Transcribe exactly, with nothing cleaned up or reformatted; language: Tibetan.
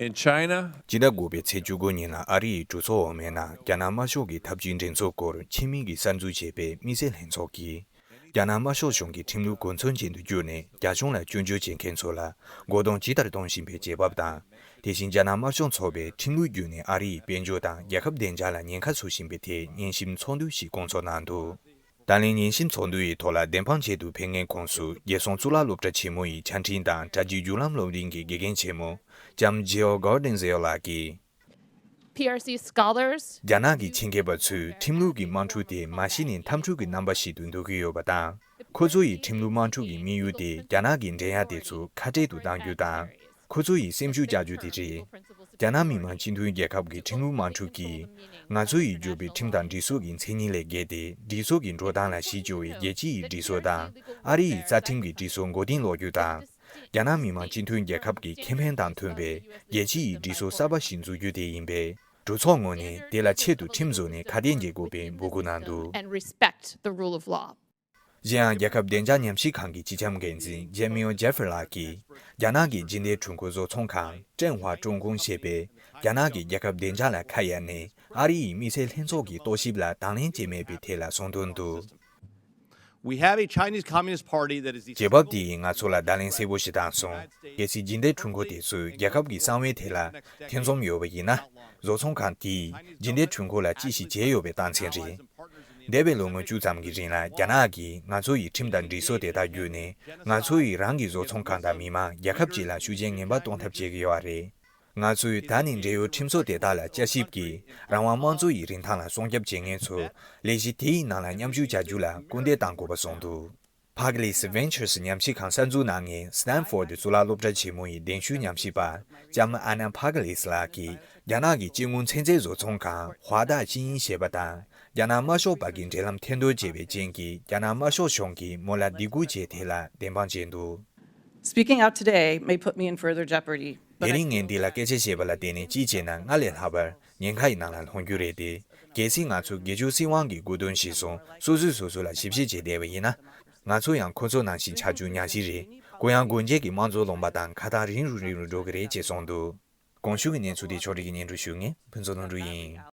In China, སྤྱི་ཟླ་དགུ་པའི་ཚེས་བཅུ་དགུ་ཉིན་ལ་ཨ་རི་ཡི་གྲོས་ཚོགས་འོག་མའི་ནང་རྒྱ་ནག་དམར་ཤོག་གི་འཐབ་ཇུས་འགྲན་ཚོགས་སྐོར་ཆེད་དམིགས་ཀྱིས་གསར་འཛུགས་བྱས་པའི་དམིགས་བསལ་ལྷན་ཚོགས་ཀྱིས། རྒྱ་ནག་དམར་ཤོག་གཞུང་གི་ཁྲིམས་ལུགས་གོ་མཚོན་ཅན་དུ་བསྒྱུར་ནས་རྒྱ་གཞུང་ལ་སྐྱོན་བརྗོད་བྱེད་མཁན་ཚོ་ལ་རྒོལ་རྡུང་ཇི་ལྟར་གཏོང་བཞིན་པའི་བྱེད་བབ་དང་། དེ་བཞིན་རྒྱ་ནག་དམར་ཤོག་ཚོགས་པས་ཁྲིམས་ལུགས་བརྒྱུད་ནས་ཨ་རི་ཡི་དཔལ་འབྱོར་དང་རྒྱལ་ཁབ་བདེ་འཇགས་ལ་ཉེན་ཁ་བཟོ་བཞིན་པའི་ཐད་ཉན་ཞིབ་ཚོགས་འདུ་ཞིག་བསྐོང་ཚོགས་གནང་འདུག་ད་ལན་ཉན་ཞིབ་ཚོགས་འདུ་ཡི་ཐོག་ལ་བདེན་དཔང་ཆེད་དུ་ཕེབས་མཁན་ཁོངས་སུ་རྒྱལ་སྲུང་གཙུག་ལག་སློབ་གྲྭ་ཆེན་མོ་ཡི་ཆ་འཕྲིན་དང་དྲ་རྒྱའི་བརྒྱུད་ལམ་སློབ་གླིང་གི་དགེ་རྒན་ཆེན་མོ་ལྕམ་ཇི་ཨོ་གོར་ཌན་ཟེལ་ལགས་ཀྱིས། P R C scholars རྒྱ་ནག་གི་ཆེད་མཁས་པ་ཚོས་ཁྲིམས་ལུགས་ཀྱི་དམག་འཁྲུག་དེ་མ་གཞི་ནས་འཐབ་འཁྲུག་གི་རྣམ་པ་ཞིག་ཏུ་འདོད་ཀྱི་ཡོད་པ་དང་། ཁོ་ཚོ་ཡིས་ཁྲིམས་ལུགས་དམག་འཁྲུག་གི་དམིགས་ཡུལ་དེ་རྒྱ་ནག་གི་འགྲན་ཡ་དེ་ཚོ་ཁ་བྲལ་དུ་གཏང་རྒྱུ་དང་། ཁོ་ཚོ་ཡིས་སེམས་ཤུགས་བཅག་རྒྱུ་དེ་རེད། རྒྱ་ནག་མི་དམངས་སྤྱི་མཐུན་རྒྱལ་ཁབ་ཀྱི་ཁྲིམས་ལུགས་དམག་འཁྲུག་གིས། ང་ཚོ་ཡིས་བསྒྱུར་བའི་ཁྲིམས་དང་སྒྲིག་སྲོལ་གྱི་མཚན་ཉིད་ལས་བརྒལ་ཏེ། སྒྲིག་སྲོལ་གྱི་འགྲོ་སྟངས་ལ་གཞི་བཅོལ་བའི་རྒྱལ་སྤྱི་ཡི་སྒྲིག་སྲོལ་དང་། ཨ་རི་ཡི་རྩ་ཁྲིམས་ཀྱི་སྒྲིག་སྲོལ་མགོ་རྟིང་སློག་རྒྱུ་དང་། རྒྱ་ནག་མི་དམངས་སྤྱི་མཐུན་རྒྱལ་ཁབ་ཀྱི་ཁེ་ཕན་དང་མཐུན་པའི་རྒྱལ་སྤྱི་ཡི་སྒྲིག་སྲོལ་གསར་པ་ཞིག་འཛུགས་རྒྱུ་དེ་ཡིན་པས། གྲོས་ཚོགས་ངོས་ནས་དེ་ལ་ཆེད་དུ་ཁྲིམས་བཟོ་ནས་ཁ་གཏད་འཇལ་དགོས་པའི་འབོད་སྐུལ་གནང་འདུག And respect the rule of law. གཞན་ཡང་། རྒྱལ་ཁབ་བདེ་འཇགས་ཉམས་ཞིབ་ཁང་གི་སྤྱི་ཁྱབ་འགན་འཛིན་ཇེ་མིའོ་ཇེ་ཧྥེ་ལགས་ཀྱིས། རྒྱ་ནག་གི་རྒྱུན་ལྡན་དྲུང་འཁོར་བཟོ་ཚོང་ཁང་ཀྲེང་ཧྭ་ཀྲུང་ཀུང་ཞེས་པས། རྒྱ་ནག་གི་རྒྱལ་ཁབ་བདེ་འཇགས་ལ་ཁ་གཡར་ནས། ཨ་རི་ཡི་དམིགས་བསལ་ལྷན་ཚོགས་ཀྱི་རྟོག་ཞིབ་ལ་དང་ལེན་བྱས་མེད་པའི་ཐད་ལ་གསུངས་དོན་དུ། We have a Chinese Communist Party that is བྱེད་བབ་དེ་ཡིས་ང་ཚོ་ལ་བརྡ་ལན་གསལ་པོ་ཞིག་བཏང་སོང་། གལ་སྲིད་རྒྱུན་ལྡན་དྲུང་འཁོར་དེ་ཚོས་རྒྱལ་ཁབ་ཀྱི་གསང་བའི་ཐད་ལ་ཐེ་ཚོམ་ཡོད་པ་ཡིན་ན། བཟོ་ཚོང་ཁང་དེས་རྒྱུན་ལྡན་དྲུང་འཁོར་ལ་ཅི་ཞིག་བྱས་ཡོད་པའི་རྟགས་མཚན་རེད། འདས་པའི་ལོ་ངོ་བཅུ་ཙམ་གྱི་རིང་ལ་རྒྱ་ནག་གིས་ང་ཚོ་ཡི་ཁྲིམས་དང་སྒྲིག་སྲོལ་དེ་དག་བརྒྱུད་ནས། ང་ཚོ་ཡིས་རང་གི་བཟོ་ཚོང་ཁང་དང་མི་མང་རྒྱལ་ཁབ་ཅིག་ལ་ཤུགས་རྐྱེན་ངན་པ་གཏོང་ཐབས་བྱེད་ཀྱི་ཡོད་རེད། ང་ཚོས་ད་ནི་འབྲེལ་ཡོད་ཁྲིམས་སྲོལ་དེ་དག་ལ་བསྐྱར་ཞིབ་ཀྱིས། རང་དབང་དམངས་གཙོ་ཡི་རིན་ཐང་ལ་སྲུང་སྐྱོབ་བྱེད་མཁན་ཚོ་ལས་གཞི་དེའི་ནང་ལ་མཉམ་ཞུགས་བྱ་རྒྱུ་ལ་སྐུལ་འདེད་གཏང་དགོས་པ་གསུངས་འདུག Barclays Ventures ཉམས་ཞིབ་ཁང་གསར་འཛུགས་གནང་མཁན་Stanford གཙུག་ལག་སློབ་གྲྭ་ཆེན་མོ་ཡི་གདན་ཞུས་ཉམས་ཞིབ་པ་ལྕམ་Anna Barclays ལགས་ཀྱིས། རྒྱ་ནག་གི་སྐྱེ་དངོས་ཚན་རྩལ་བཟོ་ཚོང་ཁང་ཧྭ་ཏཱ་ཅིན་ཡིན་ཞེས་པ་དང་། རྒྱ་ནག་དམར་ཤོག་བར་གྱི་འབྲེལ་ལམ་ཐེར་འདོན་བྱས་པའི་རྐྱེན་གྱིས། རྒྱ་ནག་དམར་ཤོག་གཞུང་གིས་མོ་ལ་སྡིགས་སྐུལ་བྱས་དེ་ལ་བདེན་དཔང་བྱས་འདུག Speaking out today may put me in further jeopardy, but དེ་I རིང་ངས་འདི་ལ་སྐད་ཆ་བཤད་པ་ལ་བརྟེན་ནས་ཅི་བྱས་ན་སྔར་ལས་ལྷག་པར་ཉེན་ཁ་ཡི་ནང་ལ་ལྷུང་རྒྱུ་རེད་དེ། གལ་སྲིད་ང་ཚོས་སྒེར་གཅོད་སྲིད་དབང་གི་དགོས་འདུན་གཞིར་བཟུང་སོ་སོས་སོ་སོ་ལ་ཞིབ་བཤེར་བྱས་བསྡད་པ་ཡིན་ན། ང་ཚོ་ཡང་ཁོ་ཚོ་ནང་བཞིན་ཆགས་རྒྱུ་ཉག་གཅིག་རེད། གུ་ཡངས་སྒོ་འབྱེད་ཀྱི་དམངས་གཙོའི་ལུང་པ་དང་ཁ་ཐག་རིང་རུ་རིང་རུ་འགྲོ་གི་རེད་ཅེས་གསུངས་འདུག་གོང་ཞུས་ཀྱི་གནས་ཚུལ་དེ་ཕྱོགས་སྒྲིག་གིས་སྙན་སྒྲོན་ཞུ་མཁན་ཕུན་ཚོགས་ལྷུན་གྲུབ་ཡིན།